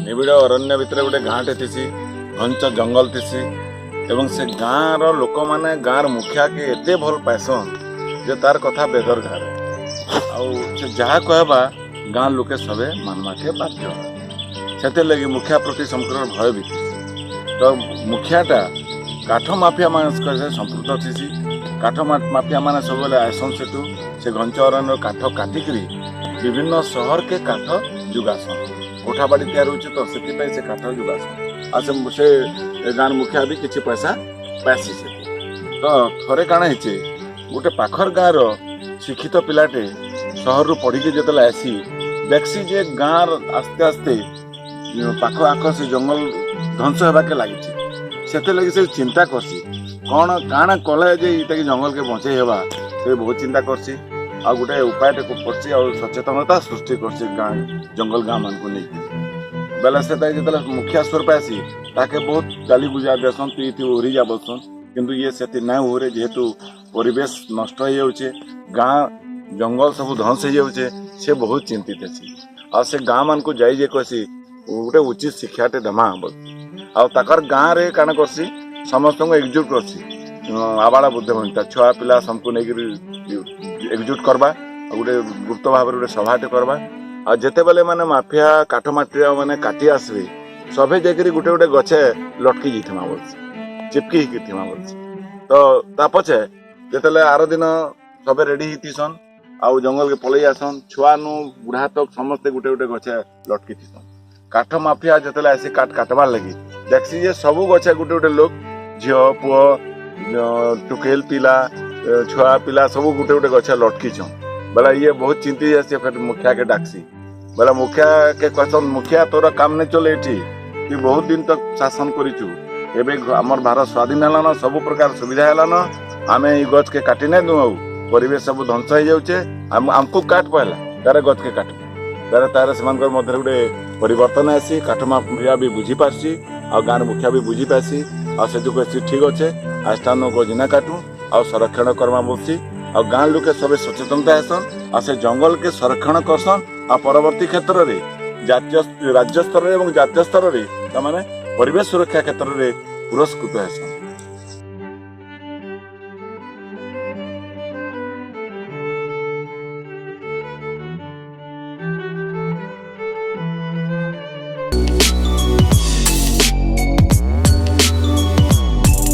ନିବିଡ଼ ଅରଣ୍ୟ ଭିତରେ ଗୋଟେ ଗାଁଟେ ଥିସି, ଘଞ୍ଚ ଜଙ୍ଗଲ ଥିସି ଏବଂ ସେ ଗାଁର ଲୋକମାନେ ଗାଁର ମୁଖିଆକେ ଏତେ ଭଲ ପାଏସନ୍ ଯେ ତାର କଥା ବେଦରଗାରେ। ଆଉ ସେ ଯାହା କହିବା, ଗାଁ ଲୋକେ ସବେ ମାନବାକେ ବାଧ୍ୟ। ସେଥିର୍ଲାଗି ମୁଖିଆ ପ୍ରତି ସମସ୍ତଙ୍କର ଭୟ ବି ଥିସି। ତ ମୁଖିଆଟା କାଠ ମାଫିଆ ମାନଙ୍କ ସହ ସମ୍ପୃକ୍ତ ଥିସି। କାଠ ମାଫିଆ ମାନେ ସବୁବେଳେ ଆଏସନ୍, ସେଠୁ ସେ ଘଞ୍ଚ ଅରଣ୍ୟର କାଠ କାଟିକିରି ବିଭିନ୍ନ ସହରକେ କାଠ ଯୋଗାସନ୍। କୋଠା ବାଡ଼ି ତିଆରି ହଉଛି ତ ସେଥିପାଇଁ ସେ କାଠ ଯୋଗାସନ୍। ଆଉ ସେ ଗାଁର ମୁଖିଆ ବି କିଛି ପଇସା ପାଇସି ସେଠି। ତ ଥରେ କାଣା ହେଇଛେ, ଗୋଟେ ପାଖର ଗାଁର ଶିକ୍ଷିତ ପିଲାଟେ ସହରରୁ ପଢିକି ଯେତେବେଳେ ଆସି ଦେଖସି ଯେ ଗାଁର ଆସ୍ତେ ଆସ୍ତେ ପାଖ ଆଖ ସେ ଜଙ୍ଗଲ ଧ୍ୱଂସ ହେବାକେ ଲାଗିଛି। ସେଥିଲାଗି ସେ ଚିନ୍ତା କରସି, କ'ଣ କାଣା କଲେ ଯେ ଇଟାକେ ଜଙ୍ଗଲକେ ବଞ୍ଚେଇ ହେବା। ସେ ବହୁତ ଚିନ୍ତା କରସି ଆଉ ଗୋଟେ ଉପାୟଟେ କରସି ଆଉ ସଚେତନତା ସୃଷ୍ଟି କରସି ଗାଁ ଜଙ୍ଗଲ ଗାଁ ମାନଙ୍କୁ ନେଇକି। ବେଲେ ସେ ତାକେ ଯେତେବେଳେ ମୁଖିଆ ସ୍ୱରୂପ ଆସି ତାକେ ବହୁତ ଗାଲି ଗୁଜା ଦେସନ୍, ତୁଇ ଏଠି ଓହରି ଯା ବୋଲସନ୍। କିନ୍ତୁ ଇଏ ସେଠି ନାଇଁ ଓହରେ। ଯେହେତୁ ପରିବେଶ ନଷ୍ଟ ହେଇଯାଉଛେ, ଗାଁ ଜଙ୍ଗଲ ସବୁ ଧ୍ୱଂସ ହେଇଯାଉଛେ, ସେ ବହୁତ ଚିନ୍ତିତ ଅଛି। ଆଉ ସେ ଗାଁ ମାନଙ୍କୁ ଯାଇ ଯେ କହେସି, ଗୋଟେ ଉଚିତ ଶିକ୍ଷାଟେ ଦେମା ବୋଲସି। ଆଉ ତାକର ଗାଁରେ କାଣା କରସି, ସମସ୍ତଙ୍କୁ ଏକଜୁଟ କରସି। ଆବାଳ ବୃଦ୍ଧ ବନିତା, ଛୁଆ ପିଲା ସମସ୍ତଙ୍କୁ ନେଇକିରି ଏକଜୁଟ କରବା ଆଉ ଗୋଟେ ଗୁପ୍ତ ଭାବରେ ଗୋଟେ ସଭାଟେ କରବା। ଆଉ ଯେତେବେଲେ ମାନେ ମାଫିଆ, କାଠ ମାଫିଆ ମାନେ କାଟି ଆସିବେ, ସଭେ ଯାଇକିରି ଗୋଟେ ଗୋଟେ ଗଛେ ଲଟକି ଯାଇଥିମା ବୋଲସି, ଚିପକି ହେଇକି ଥିମା ବୋଲସି। ତ ତା ପଛେ ଯେତେବେଲେ ଆର ଦିନ ସଭେ ରେଡି ହେଇଥିସନ୍ ଆଉ ଜଙ୍ଗଲକେ ପଳେଇ ଆସନ୍, ଛୁଆନୁ ବୁଢା ତକ ସମସ୍ତେ ଗୋଟେ ଗୋଟେ ଗଛେ ଲଟକି ଥିସନ୍। କାଠ ମାଫିଆ ଯେତେବେଳେ ଆସି କାଠ କାଟବାର ଲାଗି ଦେଖସି ଯେ ସବୁ ଗଛେ ଗୋଟେ ଗୋଟେ ଲୋକ, ଝିଅ ପୁଅ, ଟୁକେଲ ପିଲା, ଛୁଆ ପିଲା ସବୁ ଗୋଟେ ଗୋଟେ ଗଛେ ଲଟକିଛନ୍। ବେଲେ ଇଏ ବହୁତ ଚିନ୍ତିତ ଆସି ଫେର ମୁଖିଆକେ ଡାକସି। ବେଲେ ମୁଖିଆକେ କହେସନ୍, "ମୁଖିଆ, ତୋର କାମ ନାଇଁ ଚଲେ ଏଠି। ତୁଇ ବହୁତ ଦିନ ତକ ଶାସନ କରିଛୁ। ଏବେ ଆମର ଭାରତ ସ୍ୱାଧୀନ ହେଲାନ, ସବୁ ପ୍ରକାର ସୁବିଧା ହେଲାନ। ଆମେ ଏଇ ଗଛକେ କାଟି ନାଇଁ ଦଉ। ଆଉ ପରିବେଶ ସବୁ ଧ୍ୱଂସ ହେଇଯାଉଛେ। ଆମକୁ କାଟ ପହିଲା, ତାର ଗଛକେ କାଟ।" ତାର ସେମାନଙ୍କର ମଧ୍ୟରେ ଗୋଟେ ପରିବର୍ତ୍ତନ ଆସି, କାଠ ମାଫିଆ ବି ବୁଝିପାରସି ଆଉ ଗାଁର ମୁଖିଆ ବି ବୁଝିପାରସି। ଆଉ ସେଠୁ କହେସି, "ଠିକ ଅଛେ, ଆଜଠାନୁ ଗଛ ନା କାଟୁ ଆଉ ସଂରକ୍ଷଣ କର୍ମା" ବୋଲସି। ଆଉ ଗାଁ ଲୋକେ ସବେ ସଚେତନତା ହେସନ୍ ଆଉ ସେ ଜଙ୍ଗଲକେ ସଂରକ୍ଷଣ କରସନ୍। ଆଉ ପରବର୍ତ୍ତୀ କ୍ଷେତ୍ରରେ ଜାତୀୟ, ରାଜ୍ୟ ସ୍ତରରେ ଏବଂ ଜାତୀୟ ସ୍ତରରେ ସେମାନେ ପରିବେଶ ସୁରକ୍ଷା କ୍ଷେତ୍ରରେ ପୁରସ୍କୃତ ହେସନ୍।